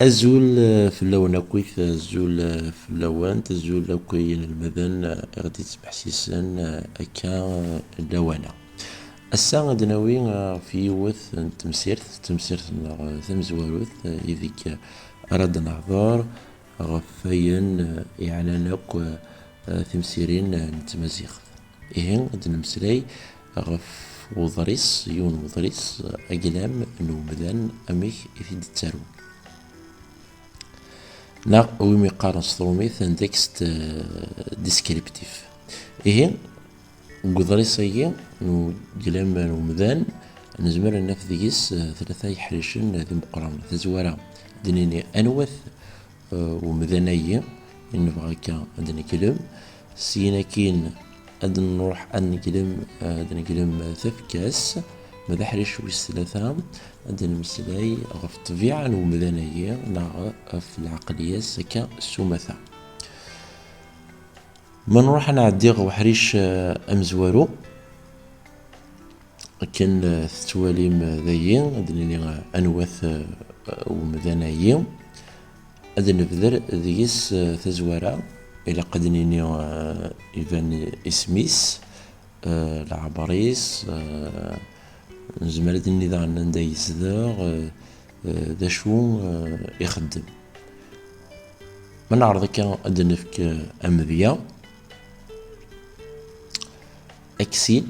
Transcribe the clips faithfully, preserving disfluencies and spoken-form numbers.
Azul, eh, fell-awen akkit, azul, eh, fell-awent, azul akk i yinelmaden, eh, i ɣ-d-yettbeḥsisen, eh, akka, eh, lawan-a. Ass-a ad d-nawi, eh, ɣef yiwet n temsirt, d temsirt-nneɣ, eh, tamezwarut, eh, ideg, eh, ara d-nehḍer ɣef wayen, eh, iɛnan akk, eh, eh, timsirin, eh, n tmaziɣt. Ihi, ad d-nemmeslay ɣef uḍris, yiwen n uḍris, eh, aglam n umdan, amek i t-id-ttarun. Neɣ win yeqqaren s trumit un texte, eh, descriptif. Ihi, deg uḍris-agi n uglam n umdan, nezmer ad naf deg-s, eh, tlata yeḥricen d imeqqranen. Tazwara, ad d-nini anwa-t, eh, umdan-agi i nebɣa akka ad d-neglem. Syin akkin ad nruḥ ad neglem, eh, ad neglem tafekka-s. Ma d aḥric wis tlata, ad d-nemmeslay ɣef ṭṭbiɛa n umdan-agi neɣ ɣef lɛeqliya-s akka s umata. Ma nruḥ ad nɛeddi ɣer uḥric, eh, amezwaru, akken, eh, tettwalim, eh, dagi, ad d-nini, eh, anwa-t, eh, umdan-agi. Ad d-nebder deg-s, eh, tazwara, ilaq ad d-nini, eh, iban isem-is, eh, leɛmer-is, eh, nezmer ad d-nini daɣen anda yezdeɣ, eh, eh, d acu, eh, ixeddem. Ma neɛreḍ akka ad d-nefk, eh, amedya, aksil,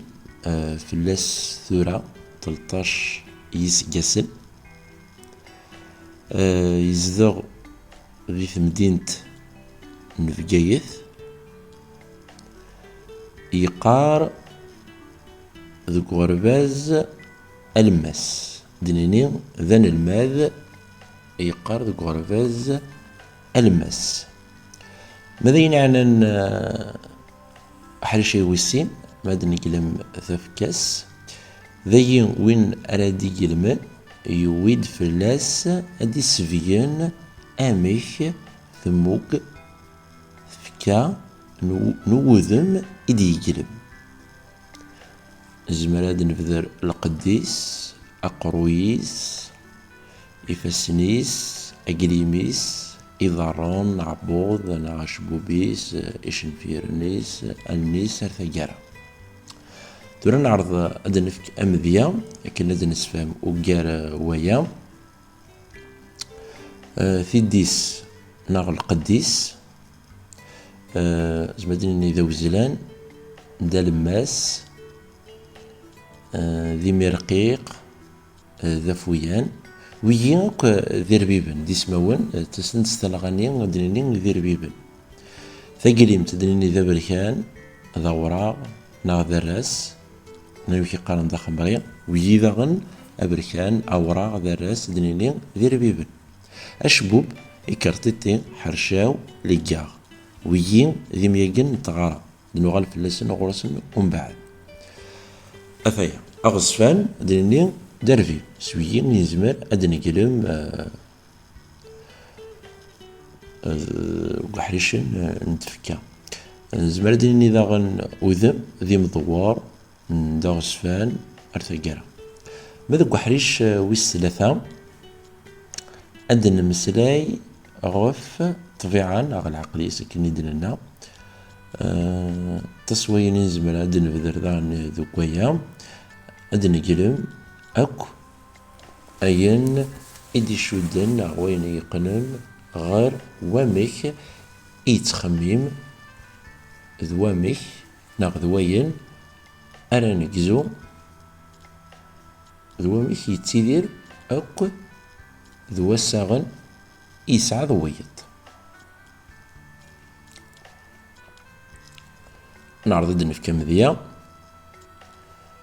eh, fell-as tura tleṭṭac yiseggasen. Eh, yezdeɣ di temdint n Bgayet. Yeqqar deg uɣerbaz alemmas. D-nini d anelmad yeqqar deg uɣerbaz alemmas. Ma d ayen yeɛnan, eh, aḥric wis sin, ma d-neglem tafekka-s, dagi win ara d-igelmen, yewwi-d fell-as ad d-isebgen amek temmug tfekka n u-, n uwudem i d-yeglem. Nezmer ad nebder lqedd-is, aqerruy-is, ifassen-is, aglim-is, iḍarren, aɛebbuḍ neɣ acebbub-is, icenfiren-is, allen-is ar taggara. Tura neɛreḍ ad d-nefk amedya akken ad d-nessefhem ugar, eh, waya. Eh, tiddi-s neɣ lqedd-is, eh, nezmer ad d-nini d awezlan, d alemmas, eh, d imirqiq, eh, d afuyan. Wigi akk, eh, d irbiben, d ismawen, eh, ttasen-d s talɣa-nni, ad d-nini d irbiben. Taglimt, ad d-nini d aberkan, d awraɣ, neɣ d arras, neɣ amek i qqaren d axemri. Wigi daɣen, aberkan, awraɣ, d arras, ad d-nini d irbiben. Acebbub, ikerṭiṭi, ḥercaw, leggaɣ. Wigi d imyagen n tɣara. D-nuɣal fell-asen ɣur-sen umbeɛd. Ataya, aɣezfan, ad d-nini d arbib. S wigi nezmer ad d-neglem, eh, eh, deg uḥricen, eh, n tfekka. Nezmer ad d-nini daɣen udem d imdewwer, n d aɣezfan ar taggara. Ma deg uḥric, eh, wis tlata, ad d-nemmeslay ɣef ṭṭbiɛa neɣ lɛeqliya-s akken i d-nenna. Eh, aṭas wayen i nezmer ad d-nebder daɣen deg waya, ad d-neglem akk ayen i d-icudden neɣ wayen i yeqqnen ɣer wamek i yettxemmim d wamek neɣ d wayen ara negzu, d wamek yettidir akk d wassaɣen i yesɛa d wiyeḍ. Neɛreḍ ad d-nefk amedya.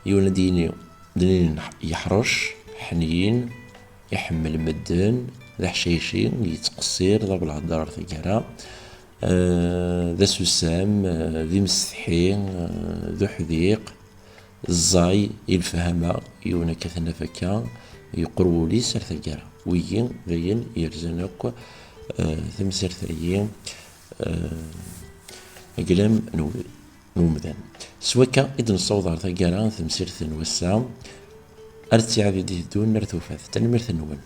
Yiwen ad d-yini, d-nini yeḥrec, ḥnin, iḥemmel medden, d aḥcayci, yettqeṣṣir, d abelheddar ar taggara, eh, d asusam, eh, d imsetḥi, eh, d uḥdiq, ẓẓay i lefhama, yiwen akka t-naf akka, yeqqur wul-is ar taggara. Wigi d ayen yerzan akk, eh, tamsirt-agi, eh, aglam n u-, n umdan. S wakka i d-nessaweḍ ɣer taggara n temsirt n wass-a. Ar ttiɛad i d-iteddun ar tufat. Tanemmirt-nwen.